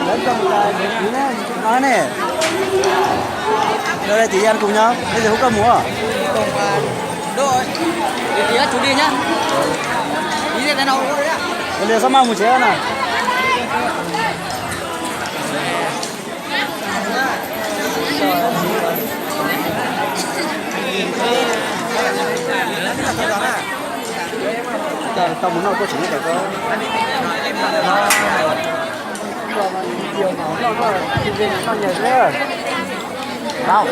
Lawv coj mus tas, no ne. Lawv tias ya kuv nyob, lawv tias hu koj mus. Ua li xob maj mus tsev na. Tau mus noj tuaj tsev nyob ko. Noj nyias xwb. Tau.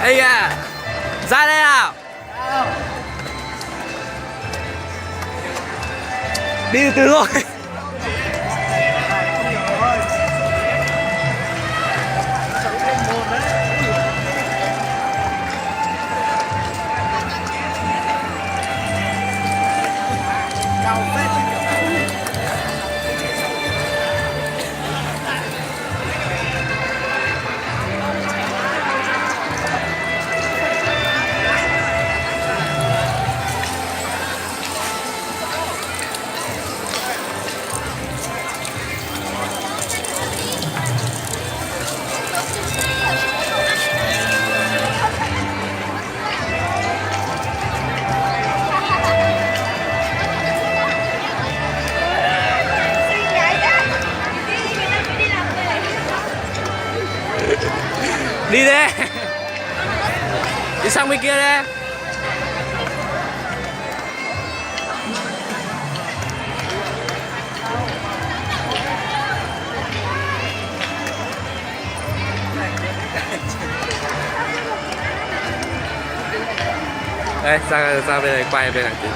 Ê, ya, ra đây nào. Đi từ từ thôi. Đi đi. Đi sang bên kia đi. Ê, sang, sang bên này quay bên này tí.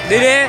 Đi đi.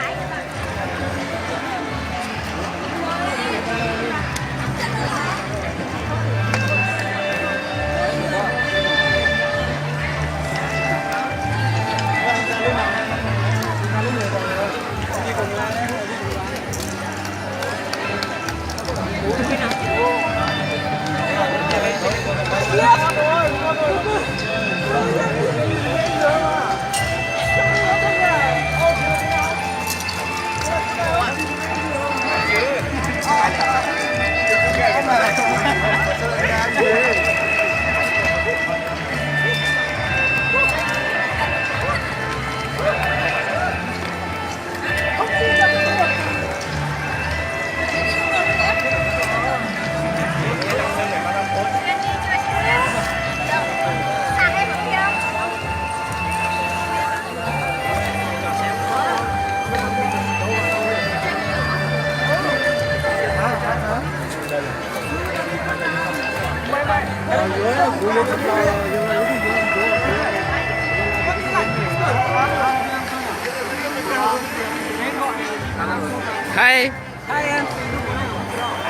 Hay. Hay em.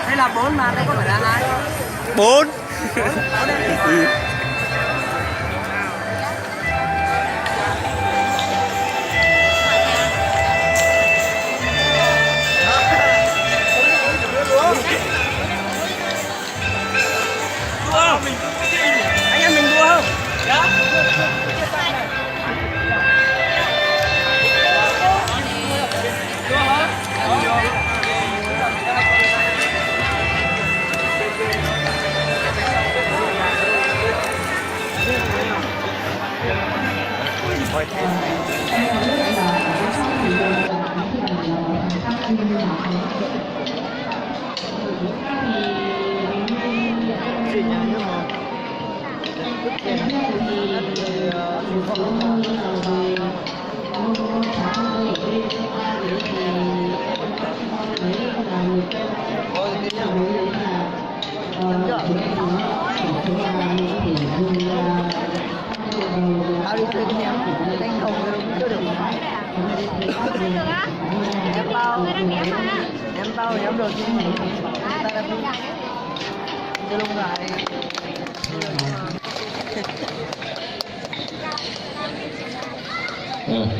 Hay là bốn mà, đây có phải là hai? Bốn.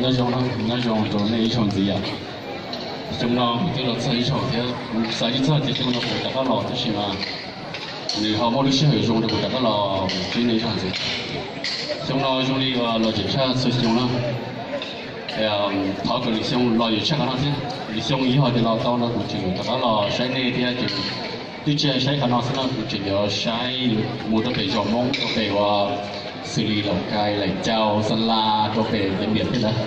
Nyob zoo, nyob zoo rau nej ib zaug ntxiv yom. Xyoo no kuv twb los txog ib zaug thiab, kuv xav tsis txog tias xyoo no kuv rov qab los tab sis mas nws ho muaj lub sij hawm zoo rau kuv rov qab los ntsib nej ib zaug ntxiv. Xyoo no zoo li uas los tseem tshaj txhua xyoo na. Thov kom lwm xyoo los yuav tshaj qhov no thiab. Lwm xyoo yog tias los tau no kuv tseem yuav rov qab los saib nej thiab ces twb tsis saib qhov no xwb no kuv tseem yuav saib mus rau pem zos Hmoob rau pem uas xws li Laus Kais, Laim Cau, Xa La, rau pem Tais Npiam thiab ntawd.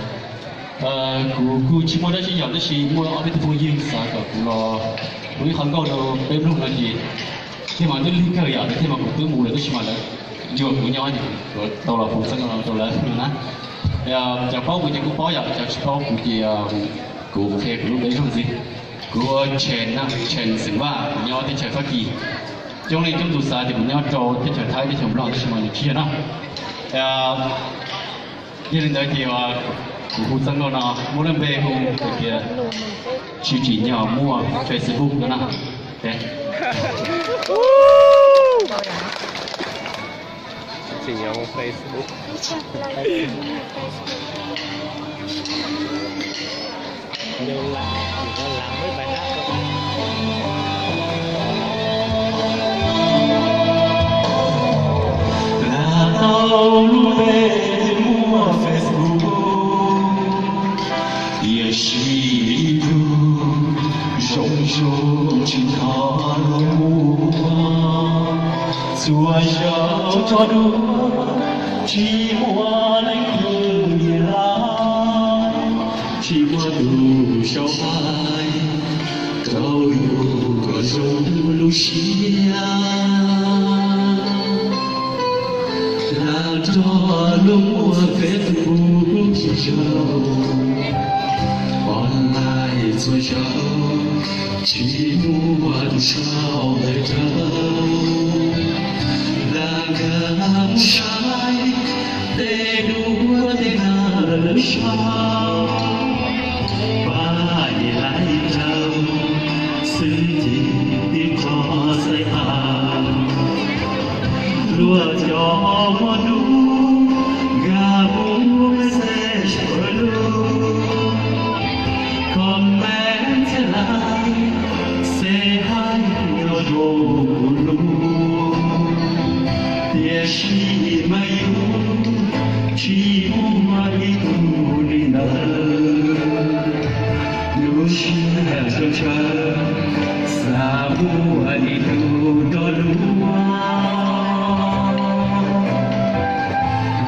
Kuv kuj tsis muaj dab tsi yom tab sis muaj ob peb tug phooj ywg xav kom kuv los ua ib qho nkauj rau peb mloog no ces thiaj mas twb lig kawg yom, thiaj mas kuv twb mus lawm tab sis mas lawv ncua kuv nyob ces kuv tau los hu txoj nkauj no rau lawv no na. Cov paub kuv ces kuj paub yom, cov tsis paub kuv ces kuv qhia kuv lub npe ib zaug ntxiv. Kuv hu ua Tshen na, Tshen xeem Vaj, kuv nyob teb chaws Fab Kis. Coob leej coob tus xav tias kuv nyob rau teb chaws Thaib teb chaws Nplog tab sis mas nws tsis yog na. Yog li ntawd ces kuv hu txoj nkauj no muaj lub npe hu hais tias tsis tsim nyog muaj Facebook no na. Lam tau lub npe muaj Facebook, tiam sis ib tug zoo zoo tsis tau los muaj. Txhua zaus tso dua tsis muaj leej twg nyiam lawm, tsis muaj tus sau hais rau yus kom zoo lub siab. Lam nrog luag muaj Facebook tsis tau, online txhua zaus tsis muaj tus sau hais rau. Lam nkag mus saib tej duab tej nas lawv sau, pab nyiam laib rau xwb ces tib qho xaiv tas. Luag cov muaj hnub nkag mus message lub, comment txhia lais, xeb haib nyob rau kuv lub, tiam sis mas yus tsis muaj ib tug li ntawd. Lub siab tsawg tsawg xav muaj ib tug nrog luag,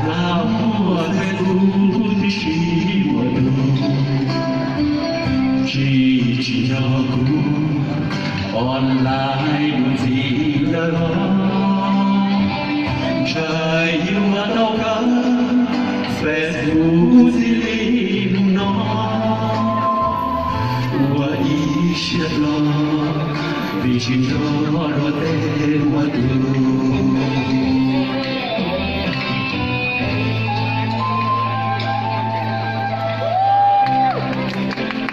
lam muaj Facebook twb tsis muaj tus, tsis tsim nyog kuv online mus ntxiv lawm los, ntshe yus mas tau kaw Facebook txij li hnub no, ua ib siab hlo vim tsis nrog luag tej muaj tus.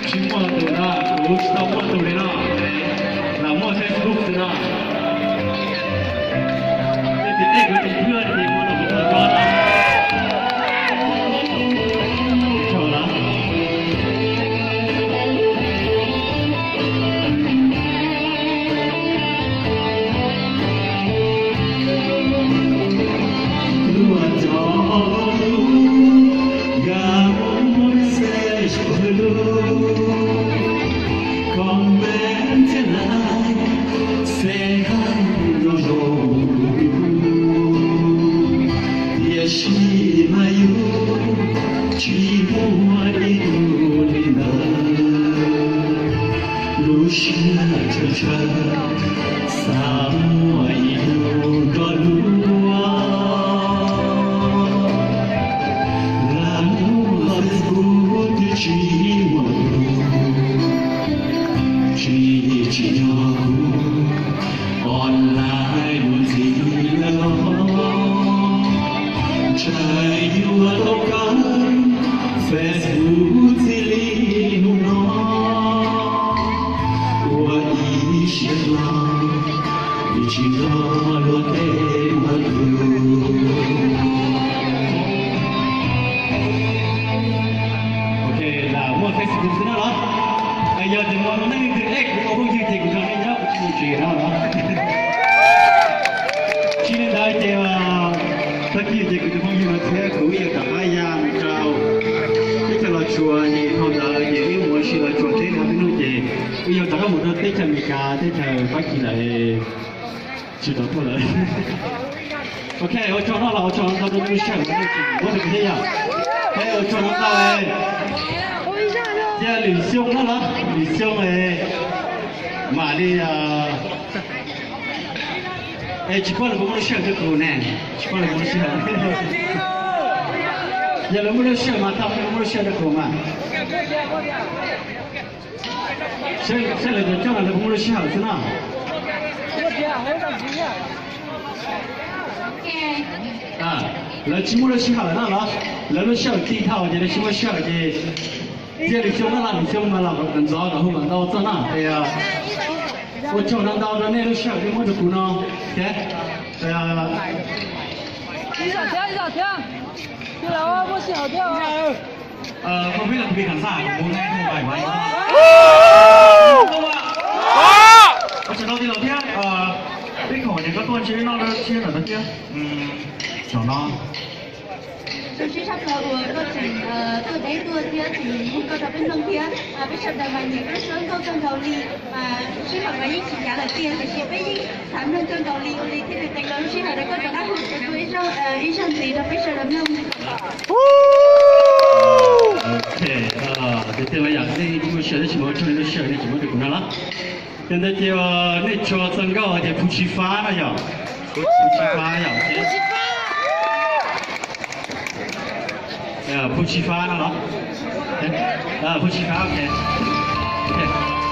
Tsis muaj tus na, kuv tsis tau muaj tus li no, lam muaj Facebook xwb na. Siab tshaw tshaw, xav muaj ib tug nrog luag, lam muaj Facebook twb tsis muaj tus, tsis tsim nyog kuv online mus ntxiv lawm los, ntshai yuav tau kaw Facebook txij li hnub no ua ib siab hlo, vim tsis nrog luag tej ua tus. Ok, lam muaj Facebook xwb na los? Yog tias muaj neeg twg add kuv ua phooj ywg ces kuv nrog nej nyob, kuv tsis mus tsev no los? Tsis li ntawd ces tag kis ces kuv tus phooj ywg no thiab kuv wb yuav rov qab ya mus rau teb chaws Los Tsuas, ces dhau ntawd ces wb mus ua si Los Tsuas teb no peb hnub ces wb yuav rov qab mus rau teb chaws Amelikas, teb chaws Fab Kis lawm, tsis rov tuaj lawm. Ok, ua tsaug no los ua tsaug ntau rau nej lub sij hawm, muab rau kuv thiab yom. Ua tsaug no ntau. Yog Lwm Xyooj no los, Lwm Xyooj mam li, es tsis paub lawv puas muaj lub sij hawm rau kuv ne, tsis paub lawv muaj lub sij hawm. Yog lawv muaj lub sij hawm mas tau, lawv muaj lub sij hawm rau kuv mas. Saib lawv cov coj no lawv puas muaj lub sij hawm xwb na. Lawv tsis muaj lub sij hawm na los, lawv lub sij hawm txij thaum ces lawv tsis muaj sij hawm ces cia Lwm Xyooj na los, Lwm Xyooj mas los ntxov kom hu kom ntau txog na. Ua tsaug ntau ntau rau nej lub sij hawm nej muab rau kuv no thiab. Ua tsaug ntau tij laug thiab, peb khoom ces koj tuaj ntsib peb noj thiab ntawm no thiab. Tam no Zoo siab tshaj plaws uas koj tseem tuaj deb tuaj thiab tseem muab koj rau peb mloog thiab. Peb sawv daws mas nyiam koj suab nkauj kawg nkaus li, mas sij hawm mas yeej tsis ncav lawm tiag, tiam sis peb yeej xav mloog kawg nkaus li ua li thiaj li teev tau lub sij hawm rau koj rov qab hu rau kuv ib zaug ntxiv rau peb sawv daws mloog. Ok, tiag tiag mas yam nej tsis muaj sij hawm tab sis mas ua tsaug nej lub sij hawm nej tseem muab rau kuv no los. Yog ntawd ces nej tsuas txog nkauj tias Phu Tsis Fab no yom? Phu Tsis Fab yom? Phu Tsis Fab no los? Phu Tsis Fab, ok.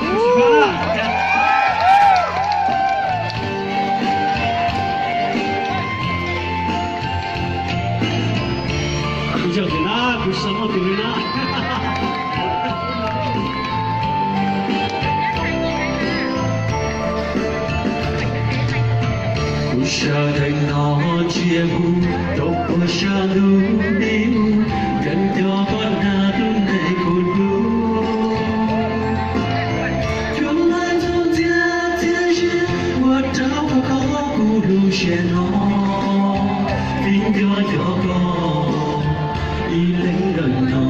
Phu Tsis Fab na. Kuv tsis muaj tus li na. Kuv sawv daws no tsiaj hu rau puag sab ntuj dib, nkawd nco koj na tus neeg kuv hlub. Cuab laj ntxuav ntxiag txias zias ua rau koj kho kuv lub siab no, vim nco nco koj ib leeg ntawm no,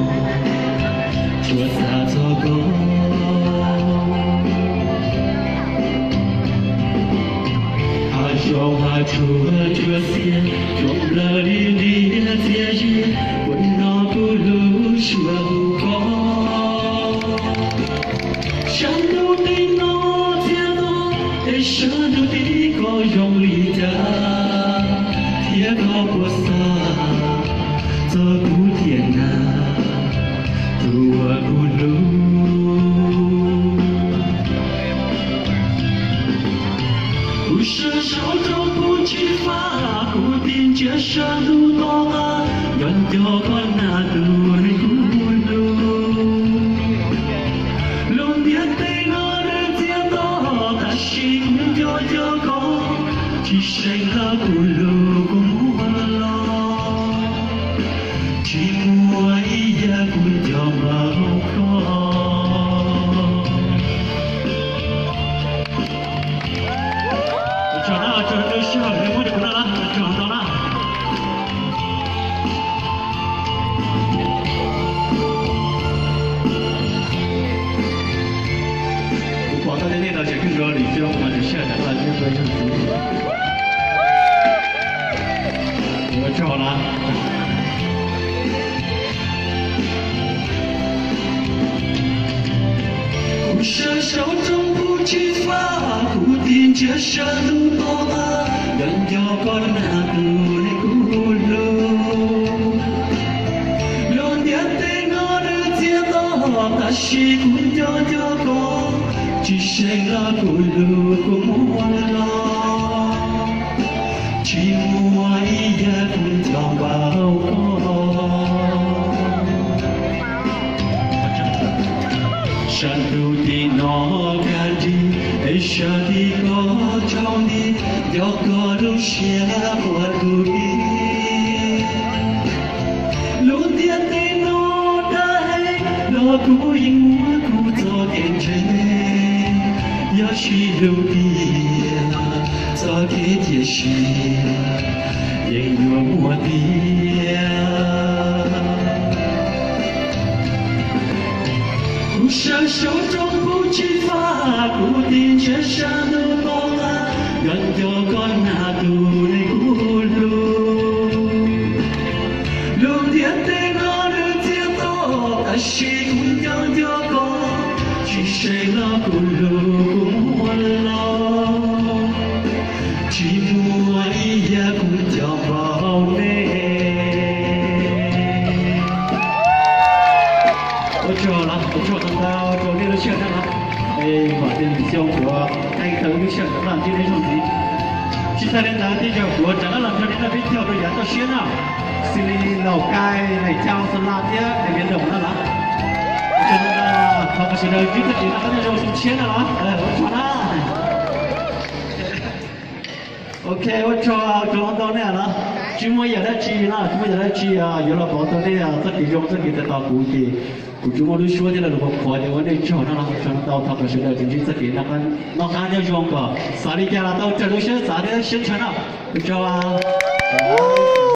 tsuas xav txog koj. Hav zoov hav tsuag tsuas xiab, cov nplawg li liab txias zias, ua rau kuv lub suab hu koj. Sab ntuj tim no txias to, es sab ntuj tim koj zoo li cas, thiab koj puas xav txog kuv tiag na, tus uas kuv hlub. Kuv sawv saum roob Phu Tsis Fab, kuv tig ntsia sab ntuj tom qab, nco nco koj na tus neeg kuv hlub. Lub ntiaj teb no lawv txias to, tab sis kuv nco nco koj, tsis seem hlawv kuv lub kua muag los, tsis muaj ib yam kuv nco npaum koj. Ua tsaug na, ua tsaug rau nej lub sij hawm nej muab rau kuv no na, ua tsaug ntau na. Kuv pom tau tias nej tau tseem kawg nkaus li, xyov kuv mas tseem sij hawm tawm plaws thiab tua ib zaug ntxiv. Ua tsaug na. Kuv sawv saum roob kuv tsis faj, kuv tig ntsia sab ntuj tom qab, nkawd nco koj na tus neeg kuv hlub. Lub ntiaj teb no nws txias to, tab sis kuv nco nco koj, tsis seem los kuv lub kua muag los. Tsis muaj ib yam kuv nco npaum koj. Sab ntuj tim no kaj nrig, es sab tim koj tsaus nti, nco koj lub siab ua tus ib. Lub ntiaj teb no dab heev, los kuv yeej muaj kuv txoj kev ntseeg, yog sib hlub tiag, txoj kev cia siab yeej yuav muaj tiag. Kuv sawv saum roob kuv tsis faj, kuv tig ntsia sab ntuj tom qab, nkawd nco koj na tus neeg kuv hlub. Lub ntiaj teb no nws txias to, tab sis kuv nco nco koj, tsis seem los kuv lub kua muag los. Tsis muaj ib yam kuv nco npaum nej. Ua tsaug, ua tsaug ntau ntau rau nej lub sij hawm na. Es vam tias lwm xyoo kuv qee tau lub sij hawm kom ntsib nej zoo ntxiv. Tsis tas li ntawd tej zaum kuv rov qab los nrog nej noj peb caug rau yav toj siab na. Xws li Laus Kai, Nees Cau, Xa La thiab Diam Npiam Nroos na los. Ua tsaug ntau, thov kom sawv daws ntsib txoj kev noj qab nyob zoo xyoo tshiab na los. Ua tsaug na. Ok, ua tsaug, ua tsaug ntau nej los. Tsis muaj yam dab tsi no, tsis muaj yam dab tsi yuav los pauv tau nej txoj kev zoo txoj kev tes tos kuv ces kuv tsuas muaj lub suab thiab lus qhuav qhuav ces ua nej tsaug no los. Ua tsaug ntau, thov kom sawv daws tsuas ntsib txoj kev noj qab nyob zoo kom xav li cas los tau raws lub siab xav thiab siab ntshaw no. Ua tsaug.